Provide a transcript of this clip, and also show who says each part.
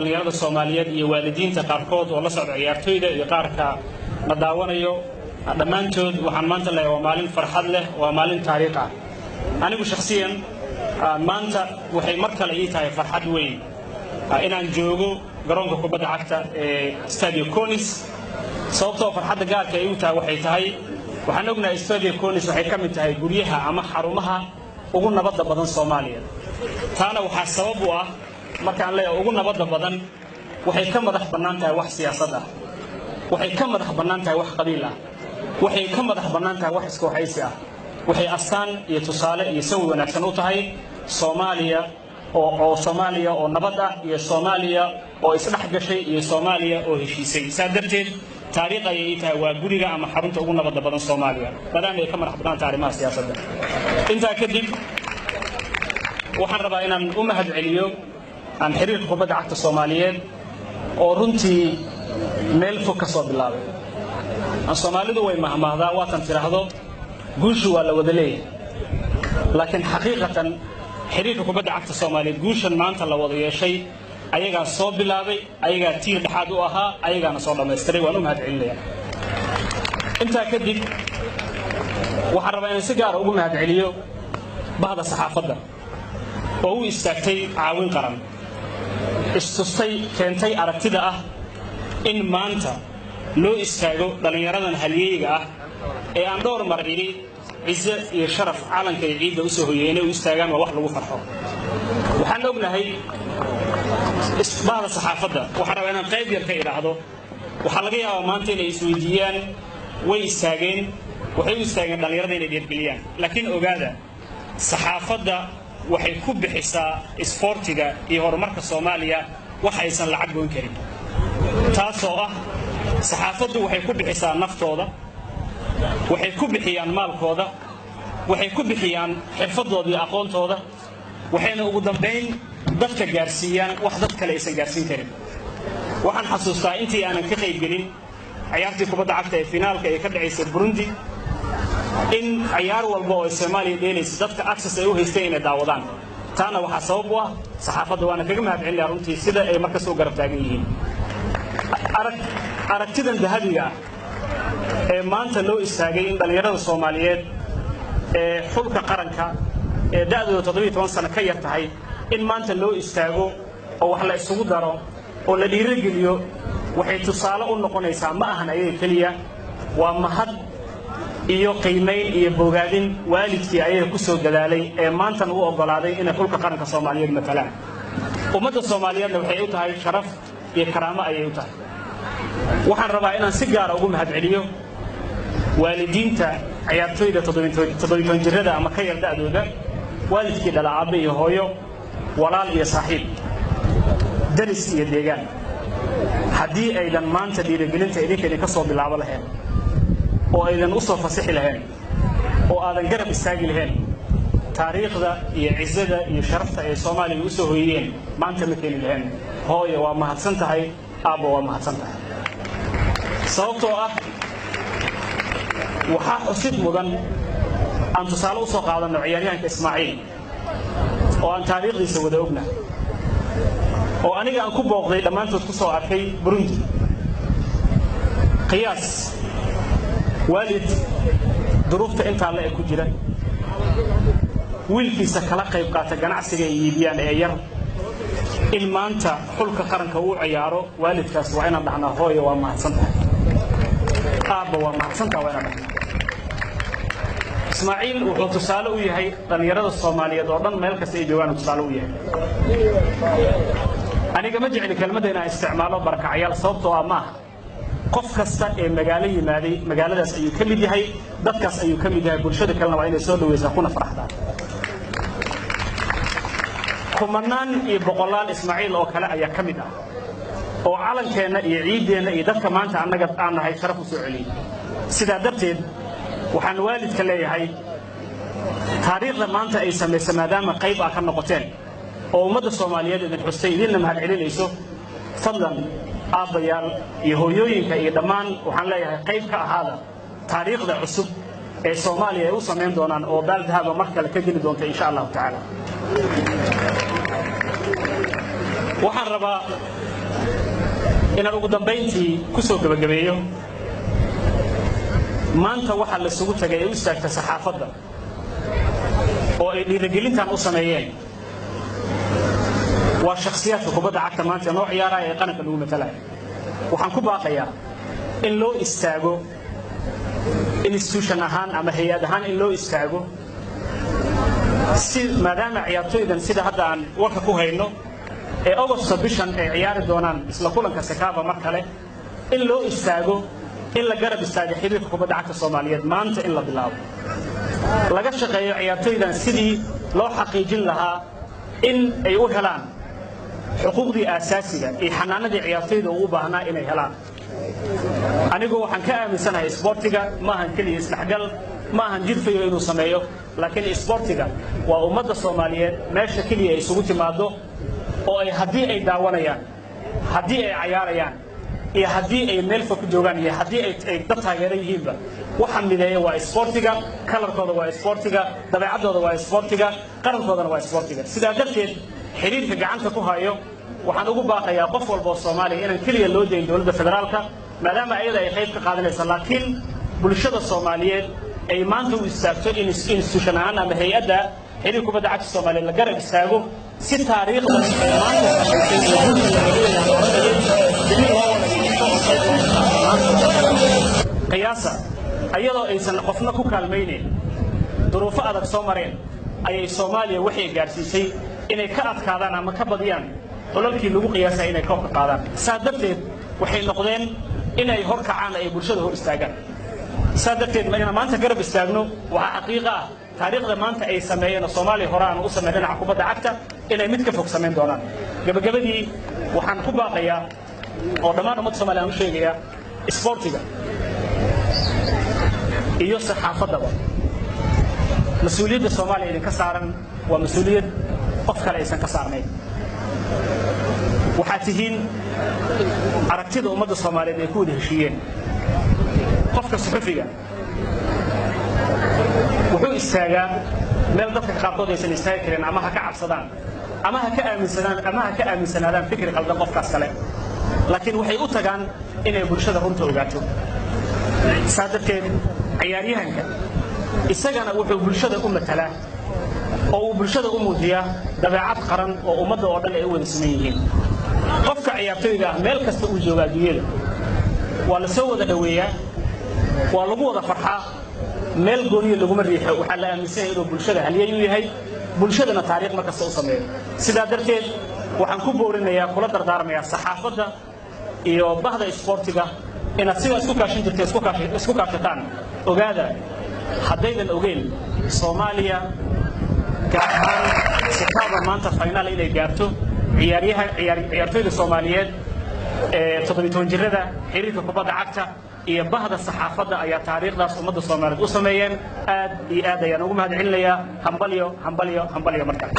Speaker 1: Dhallinyarada Soomaaliyeed iyo waalidiinta qaarkood oo la socda ciyaartoyda iyo qaarka na daawanayo, dhammaantood waxaan maanta leeyahay waa maalin farxad leh, waa maalin taariikh ah. Anigu shakhsiyan maanta waxay mar kale ii tahay farxad weyn inaan joogo garoonka kubadda cagta ee Stadio Conis. Sababtoo farxadda gaarka ay u tahay waxay tahay, waxaan ognahay Stadio Conis waxay ka mid tahay guryaha ama xarumaha ugu nabadda badan Soomaaliya. Taana waxaa sabab u ah, markaan leeyahay ugu nabadda badan, waxay ka madax bannaan tahay wax siyaasad ah, waxay ka madax bannaan tahay wax qabiil ah, waxay ka madax bannaan tahay wax iskooxaysi ah. Waxay astaan iyo tusaale iyo sawir wanaagsan u tahay Soomaaliya oo Soomaaliya oo nabad ah, iyo Soomaaliya oo isdhex gashay, iyo Soomaaliya oo heshiisay. Saa darteed taariikh ayay ii tahay, waa guriga ama xarunta ugu nabadda badan Soomaaliya, maadaama ay ka madax bannaan tahay arrimaha siyaasadda. Intaa kadib waxaan rabaa inaan u mahad celiyo aan xiriirka kubadda cagta Soomaaliyeed oo runtii meel fog ka soo bilaabay. Aan Soomaalidu way mahmaahdaa, waatan tidhaahdo guushu waa la wada leeyahay, laakiin xaqiiqatan xiriirka kubadda cagta Soomaaliyeed guushan maanta la wada yeeshay ayagaa soo bilaabay, ayagaa tiir dhexaad u ahaa, ayagaana soo dhammaystiray. Waan u mahad celinayaa. Intaa kadib waxaan rabaa inaan si gaara ugu mahad celiyo bahda saxaafadda oo u istaagtay caawin qaran, istustay, keentay aragtida ah in maanta loo istaago dhallinyaradan halyeyga ah ee aan dhowr mar idhi ciise iyo sharaf calanka iyo ciidda u soo hoyey inay u istaagaan. Waa wax lagu farxo. Waxaan ognahay bahda saxaafadda, waxaan rabaa inaan qayb yar ka idhaahdo. Waxaa laga yaabaa maanta inay isweydiiyaan, way istaageen, waxay u istaageen dhallinyarada inay dhiirgeliyaan, laakiin ogaada, saxaafadda waxay ku bixisaa isboortiga iyo horumarka Soomaaliya wax aysan lacag goyn karin, taasoo ah saxaafaddu waxay ku bixisaa naftooda, waxay ku bixiyaan maalkooda, waxay ku bixiyaan xirfadooda iyo aqoontooda, waxayna ugu dambayn dadka gaarsiiyaan wax dad kale aysan gaarsiin karin. Waxaan xasuustaa intii aanan ka qaybgelin ciyaartii kubadda cagta ee finaalka ee ka dhacaysay Burundi, in ciyaar walba oo Soomaaliya dheelaysa dadka access ay u haysteen inay daawadaan. Taana waxaa sabab u ah saxaafadda, waana kaga mahad celinayaa runtii sida ay markasta u garab taagan yihiin. Aragtidan dahabiga ah ee maanta loo istaagay in dhallinyarada Soomaaliyeed ee xulka qaranka ee da'dooda 17 sano ka yar tahay in maanta loo istaago oo wax la isugu daro oo la dhiirogeliyo, waxay tusaale u noqonaysaa, ma ahan ayaga keliya, waa mahad iyo qiimayn iyo bogaadin waalidkii ayaga ku soo dadaalay ee maantana u oggolaaday inay xulka qaranka Soomaaliyeed matalaan. Ummadda Soomaaliyeedna waxay u tahay sharaf iyo karaamo ayay u tahay. Waxaan rabaa inaan si gaara ugu mahad celiyo waalidiinta ciyaartoyda 17 jirada ama ka yar da'dooda, waalidkii dhala, aabbe iyo hooyo, walaal iyo saaxiib, daris iyo deegaan. Haddii aydan maanta dhiirigelinta idinka idinka soo bilaabo lahayn oo aydan u soo fasixi lahayn oo aadan garab istaagi lahayn, taariikhda iyo cizada iyo sharafta ay Soomaaliya u soo hoyiyeen maanta ma keeni lahayn. Hooyo waa mahadsan tahay, aabba waa mahadsan tahay. Sababtoo ah waxaa xusid mudan, aan tusaale u soo qaadanno ciyaaryahanka Ismaaciil oo aan taariikhdiisa wada ognahay, oo aniga aan ku booqday, dhammaantood ku soo arkay Burundi. Qiyaas waalid duruufta intaa la eg ku jira, wiilkiisa kala qayb qaata ganacsiga ay iibiyaan ee yar, in maanta xulka qaranka uu ciyaaro. Waalidkaas waa inaan dhahnaa, hooyo waa mahadsan tahay, aabba waa mahadsantaha, waa inaan dhahnaa. Ismaaciil wuxuu tusaale u yahay dhallinyarada Soomaaliyeed oo dhan meel kasta ay joogaan tusaale u yahay. Aniga ma jecli kelmadda inaan isticmaalo barakacyaal, sababtoo ah maaha. Qof kasta ee magaalo yimaaday magaaladaas ayuu ka mid yahay, dadkaas ayuu ka mid yahay, bulshada kalena waa inay soo dhaweysaa kuna faraxdaan. Kumanaan iyo boqolaal Ismaaciil oo kale ayaa ka mid ah oo calankeenna iyo ciiddeenna iyo dadka maanta annaga aan nahay sharaf u soo celiyey. Sidaa darteed waxaan waalidka leeyahay, taariikhda maanta ay samaysa maadaama qayb ah ka noqoteen oo ummadda Soomaaliyeed idin xustay, idinna mahad celinayso, fadlan aabbayaal iyo hooyooyinka iyo dhammaan waxaan leeyahay qayb ka ahaada taariikhda cusub ee Soomaaliya ay u samayn doonaan oo baaldahaba mar kale ka geli doonta, insha Allahu tacaala. Waxaan rabaa Inaan ugu dambayntii ku soo gebagabeeyo, maanta waxaa la isugu tagay ee u istaagta saxaafadda oo ay dhiirigelintan u sameeyeen waa shakhsiyaadka kubadda cagta maanta noo ciyaaraya ee qaranka lagu matalaya. Waxaan ku baaqayaa in loo istaago institution ahaan ama hay-ad ahaan in loo istaago, si maadaama ciyaartoydan sida hadda aan warka ku hayno ee Augusto bishan ay ciyaari doonaan isla kulanka CECAFA mar kale, in loo istaago, in la garab istaago xiriirka kubadda cagta Soomaaliyeed. Maanta in la bilaabo laga shaqeeyo ciyaartoydan sidii loo xaqiijin lahaa in ay u helaan xuquuqdii aasaasiga iyo xanaanadii ciyaartoyda uu u baahnaa inay helaan. Anigu waxaan ka aaminsanahay isboortiga ma ahan keliya isdhexgal, ma ahan jirfayo inuu sameeyo, laakiin isboortiga waa ummadda Soomaaliyeed meesha keliya ay isugu timaado oo ay haddii ay daawanayaan, haddii ay cayaarayaan, iyo haddii ay meel fog ku joogaan, iyo haddii ay dad taageero yihiinba, waxa mideeya waa isboortiga. Kalarkooda waa isboortiga, dabeecaddooda waa isboortiga, qarankoodana waa isboortiga. Sidaa darteed xiriirka gacanta ku hayo waxaan ugu baaqayaa qof walba oo Soomaaliya inaan keliya loo dayn dowladda federaalka, maadaama ayada ay qayb ka qaadanaysa, laakiin bulshada Soomaaliyeed ay maanta u istaagto in institution ahaan ama hay-adda xiriir kubadda cagta Soomaaliyeed la garab istaago, si taariikhda maanta samaysay ee guusha laga leeyahay loo wada qiyaasa, ayadoo aysan qofna ku kaalmaynayn, duruufo adag soo mareen, ayay Soomaaliya waxay gaarsiisay inay ka adkaadaan ama ka badiyaan xulalkii lagu qiyaasaya inay koobka qaadaan. Saa darteed waxay noqdeen inay hor kacaan, ay bulshada hor istaagaan. Saa darteed inaan maanta garab istaagno waxaa xaqiiqo ah taariikhda maanta ay sameeyeen oo Soomaaliya hore aan u sameyn dhinaca kubadda cagta inay mid ka fog samayn doonaan. Gabagabadii waxaan ku baaqayaa oo dhammaan ummadda Soomaaliya aan u sheegayaa, isboortiga iyo saxaafaddaba mas-uuliyadda Soomaaliya idinka saaran waa mas-uuliyad qof kale aysan ka saarnayn. Waxaad tihiin aragtida ummadda Soomaaliyeed ay ku wada heshiiyeen. Qofka suxufiga wuxuu istaagaa meel dadka qaarkood aysan istaagi karin, ama ha ka cabsadaan ama ha ka aaminsanaan ama ha ka aaminsanaadaan fikri qaldan qofkaas kale, laakiin waxay u tagaan inay bulshada runta ogaato. Saa darteed ciyaaryahanka isagana wuxuu bulshada u matalaa oo uu bulshada u muujiyaa dabeecad qaran oo ummadda oo dhan ay u wada siman yihiin. Qofka ciyaartoyga ah meel kasta uu jooga adduunyada waa la soo wada dhoweeyaa, waa lagu wada farxaa, meel gooniya laguma riixo. Waxaa la aaminsan yahay inuu bulshada halyey u yahay, bulshadana taariikh mar kasta u sameeyo. Sidaa darteed waxaan ku boorinayaa, kula dardaarmayaa saxaafadda iyo bahda isboortiga inaad sidaa isku kaashan jirta isku kaashataan. Ogaada, haddaydan ogeyn, Soomaaliya gaar ahaan CECAFA maanta final inay gaarto, ciyaaryaha ciyaartoyda Soomaaliyeed ee 17 jirada, xiriirka kubadda cagta iyo bahda saxaafadda ayaa taariikhdaas ummadda Soomaaliyeed u sameeyeen. Aad iyo aad ayaan ugu mahad celinayaa. Hambalyo, hambalyo, hambalyo markale.